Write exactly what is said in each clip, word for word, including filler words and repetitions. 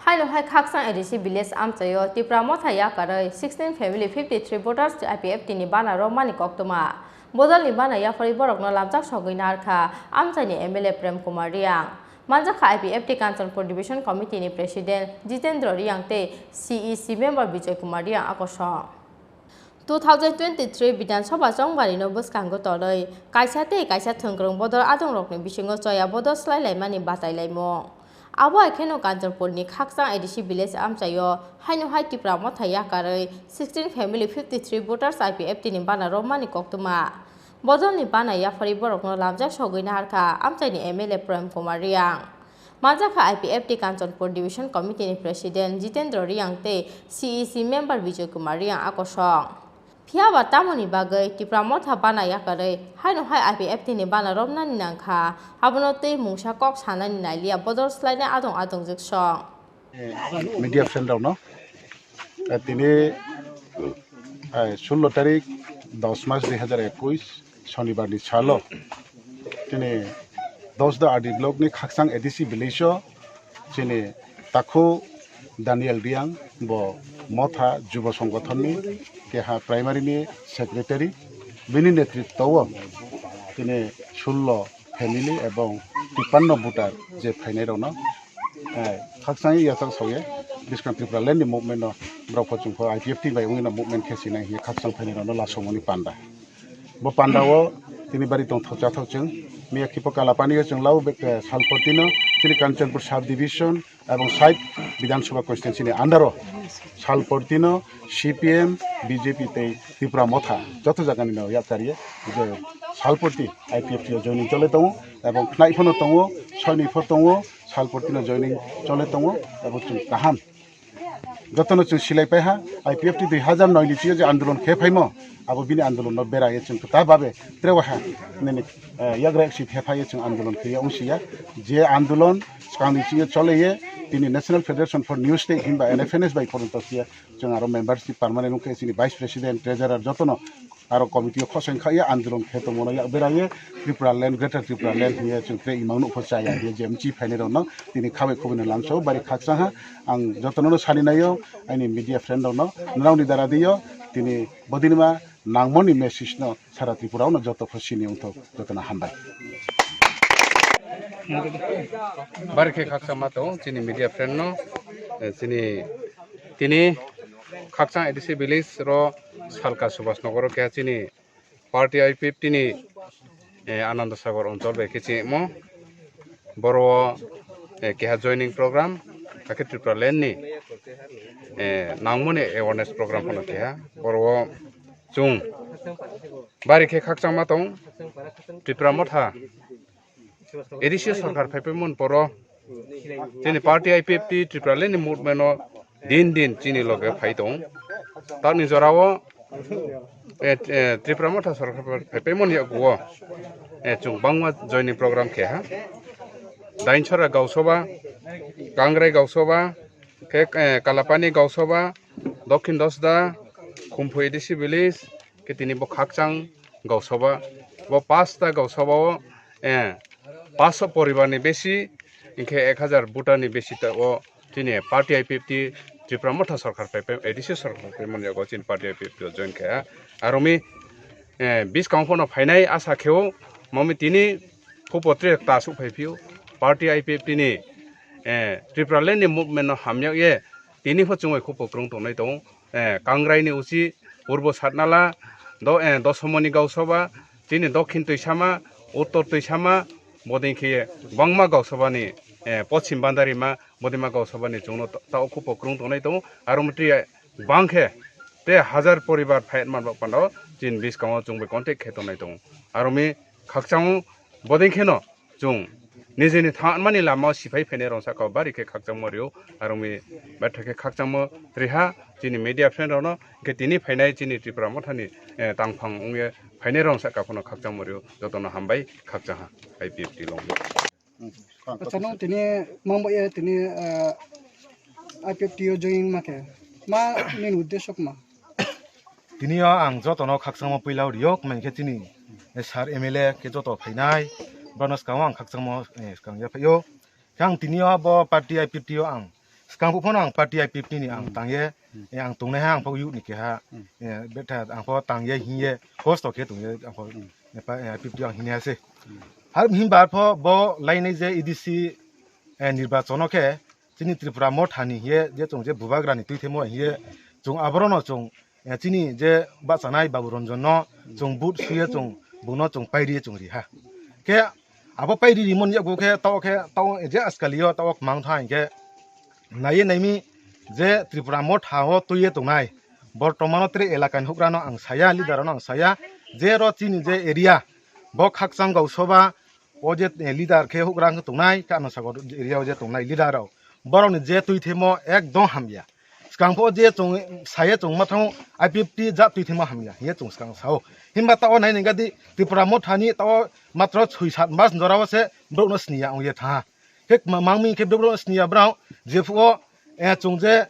Haino hai Khakchang A D C village amchaio Tipra Motha yakarwi sixteen family fifty three voters I P F T ni bana romani koktwma. Bodolni bana yapharwi borokno lamjak sogwi narkha amchaini M L A Prem Kumar Reang. Manjakha I P F T Kanchanpur Division Committee ni President Jitendra Reang tei C E C member Bijoy Kumar Reang akosong. Two thousand twenty-three Bidhan Sabha chongbarino bwskango torwi kaisa tei kaisa thwngkwrwng bodol adongrokni bisingo choya bodol swlailaimani batailaimung. Abo hai kheno Kanchanpurni Khakchang A D C village amchaio haino hai Tipra Motha yakarwi sixteen family fifty three voters I P F T ni bana romani koktwma. Bodolni bana yapharwi borokno lamjak sogwi naharkha amchaini M L A Prem Kumar Reang. Manjakha I P F T Kanchanpur Division Committee ni President Jitendra Reang tei C E C member Bijoy Kumar Reang akosong. Phiya ba tamoni bagwi Tipra Motha bana yakarwi haino hai I P F T ni bana romnani nangkha, abono tei mungsa kok sanani nailiya bodol swlainai adong adongjwk song. Media friend rokno, eh, tini, eh, sullo tarik dos mas dui hajar ekwis Shonibar ni salo chini Dosda R D block ni Khakchang A D C village o chini takhu Daniel Reang bo Motha Jubo Songothon ni keha primary ni secretary, bini netritwo o chini sullo family ebong tipanno voter je phainai rokno, eh, khakchangwi yachak sogwi bwskang Tripura land ni movement no borok pho chwng pho I P F T bai wngwi no movement khe sinai hiya khakchang phainai rokno lasongmani panda. Bo panda o tini bari tongthok chathok chwng miya khipo Kalapani o chwng lau be-, eh, salportino chini Kanchanpur sub division ebong site Bidhan Sabha constituency ni under o salportino C P M, B J P tei Tipra Motha joto jagani no yakarye je salporti I P F T o joining chole tongo ebong khnai phano tongo, soini pho tongo, salportino joining chole tongo ebong chwng kaham. Jotono chwng silai paiha, I P F T dui hajar noi ni chio je andolon khe phaimo, abo bini andolon no beraye chwng kwtal babe trewaha nini, eh, yagra si phe phaiye chwng andolon khe wngsiya. Je andolon swkangni chio chole ye tini National Federation for New State himba N F N S bai poronto siya. Chwng aro membership permanent wngkhe chini vice president, treasurer jotono aro committee o khoseng kha ya andolon khe tongmano yak beraye Tripura land, Greater Tripura land hiye chwng tei imang nukho chaya hiye je mchi phainai rokno tini khabai khubui no lamsao bari khakchang ha. Ang jotono no sani naio aini media friend rokno, norokni dara diyo tini bodinima nangmoni message no sara Tripura no joto pho sini wngthok, jotono hambai. Bari khe khakchangma tongo chini media friend no, eh, chini tini Khakchang A D C village ro Salka Subhas Nagar o keha chini party I P F T ni, eh, Ananda Sagar Anchal bai khe chengmo. Boro o, eh, keha joining program, hakhe Tripura land ni, eh, nangmoni awareness program phano keha. Boro o chwng bari khe khakchangma tong Tripura Motha A D C sorkar phaipaimani poro chini party I P F T Tripura land ni movement o din din chini loge phai tong. Tamni jora o, eh, eh, Tripura Motha sorkar phaipaimani yago o, eh, chwng bangma joining program khe ha. Dainchara Gausoba, Kangrai Gausoba, khe, eh, Kalapani Gausoba, Dokhin Dosda, Khumpui A D C village, khe tini bo Khakchang Gausoba, bo pasta Gausoba o, eh, paanso poribar ni besi, hinkhe ek hajar voter ni besi ta o chini party I P F T Tripura Motha sorkar phaipai, A D C sorkar phaipai mani yago chini party I P F T o join khe ha. Aroni, eh, biskang phano phainai asa kheo, mami tini khupo tre ta suk phai phio, party I P F T ni, eh, Tripura land ni movement no hamyak ye, tini pho chwngwi khupo kwrwng tongnai tongo. Eh, Kangrai ni uchi Purbo Satnala, do-, eh, Dosomoni Gausoba, chini Dokhin Twisama, Uttor Twisama, bodin khe bangma Gausoba ni, eh, Pochim Bandarima, bodima Gausoba ni chwngno ta-, tao khupo kwrwng tongnai tongo. Aro motwi bang khe te hajar poribar phai man ba pando chini biskango chwngbai contact khe tongnai tongo. Aro mi khakchangma bodin kheno chwng nijini thangmani lama o siphai phainai rok saka o bari khe khakchangma rio, aro mi betha khe khakchangma riha chini media friend rokno, khe tini phainai chini Tripura Mothani, eh, tangphang wngye phainai rok saka phano khakchangma rio, jotono hambai khakchangha I P F T long. Acha, nwng tini mangba ye tini, eh, I P F T o join ma khe ma nini uddesho ma? Tini o ang jotono khakchangma puila rio, kmai khe chini, eh, sir M L A khe joto phainai, bono swkango ang khakchangma, eh, swkang ya phaio. Khe ang tini o bo party I P F T o ang Skang phano ang party I P F T ni ang tangye, eh, ang tongnai ha ang pho youth ni keha, eh, betha ang pho tangye hingye kosto khe tongye ang pho, eh, pa-, eh, I P F T ang hini ase. Har himba pho bo lainai je A D C, eh, nirbachon o khe chini Tripura Motha ni hiye je chwng je bubagra ni twi themo hiye chwng aboro no chwng, eh, chini je bachanai Babu Ranjan no chwng vote suye chwng buno chwng pairi chwng ri ha. Khe abo pairi rimon yakgo khe tao khe tao je askalio tao mang tha hinkhe naiye naimi je Tripura Motha o twiye tongnai bortomano tere elaka ni hukrano ang saya, leader no ang saya, je ro chini je area bo Khakchang Gausoba o je, eh, leader khe hukrang tongnai, Kanasagar area o je tongnai leader rok, borok ni je twi themo ekdom hamya. Skang pho je chwng saye chwng ma thango I P F T jat twi themo hamya hiye chwng skang sao. Himba tao nai nengadi Tripura Motha ni tao matro soi sat mas jora o se borok no sniya ongye tha. Khe ma-, mangmi khe borok no sniya brao jephuo, eh, chwng je,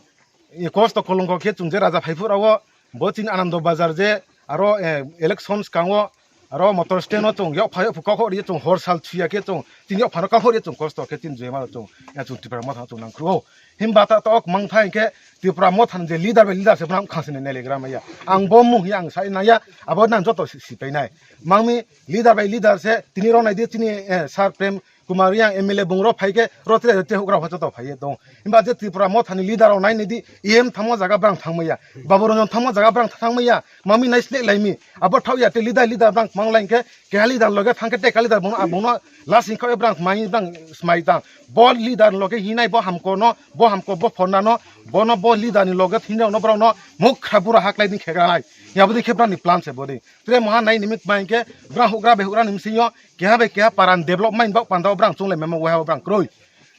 eh, kosto kolongko khe chwng je raja phaiphuru rao bo chini Anando Bazar je aro, eh, election skango aro motor stand o chwng yok phai yok phu kok ri chwng hor sal chuya khe chwng chini yok phano kok ri chwng kosto khe chini jema chwng, eh, chwng Tripura Motha chwng nang khruo. Himba ta tok mang thai khe Tripura Motha je leader bai leader se bram khang sini nelegra maya. Ang bo mung hi ang sai naya abo nang joto si, si painai. Mangmi leader bai leader se tini rok nai di chini, eh, Sir Prem Kumar yang M L A bung rok phai khe rok tre tre hukrok pha joto phai ye tong. Himba je Tripura Motha ni leader rok nai nai di E M thangma jaga brang thangmaya. Babu Ranjan thangma jaga brang thangmaya. Mami nai sle lai mi. Abo thau ya te leader leader brang mang lai khe keha leader loge thang khe te ka leader bung abung no lasing khe brang mai brang smai tang. Bo leader loge hinai bo hamko no bo hamko bo phonna no bono bo leader ni loge hinai no brang no mukha bura haklai din khegra nai. Ya bo di khe brang ni plan se bo di. Tre moha nai nimit mai khe brang hugra be hugra nim sinyo keha be keha paran development bak panda brang chungle memo weha brang kroi.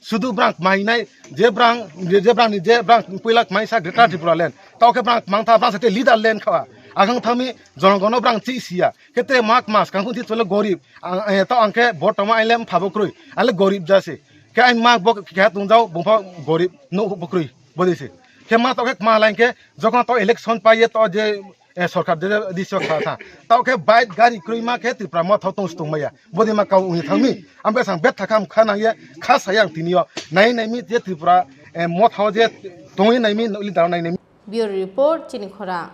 Sudu brang mainai je brang je, je brang ni je brang puilak maisa Greater Tripura Land. Tao khe brang mangtha brang sate leader land khawa. Agang thami jonogono brang chi siya. Kete mak mas kang kunti chole gorib. Ang, eh, tao ang khe botoma aile phabo kroi. Ale gorib jase. Khe ai mak bo khe tungjao bungpha gorib no bo kroi. Bodise. Khe ma tao khe ma lain khe jokon tao election paiye tao je eh, sorkar de disio kha tha. Tao khe bike gari kroi ma khe Tripura Motha tong stung maya. Bodi ma kau uni thangmi. Ambe sang bet thakam kha nang ye kha sayang tini yo. Nai nai mi je Tripura, eh, Motha je tongwi nai mi leader nai nai mi. Bureau Report, Chini Khorang.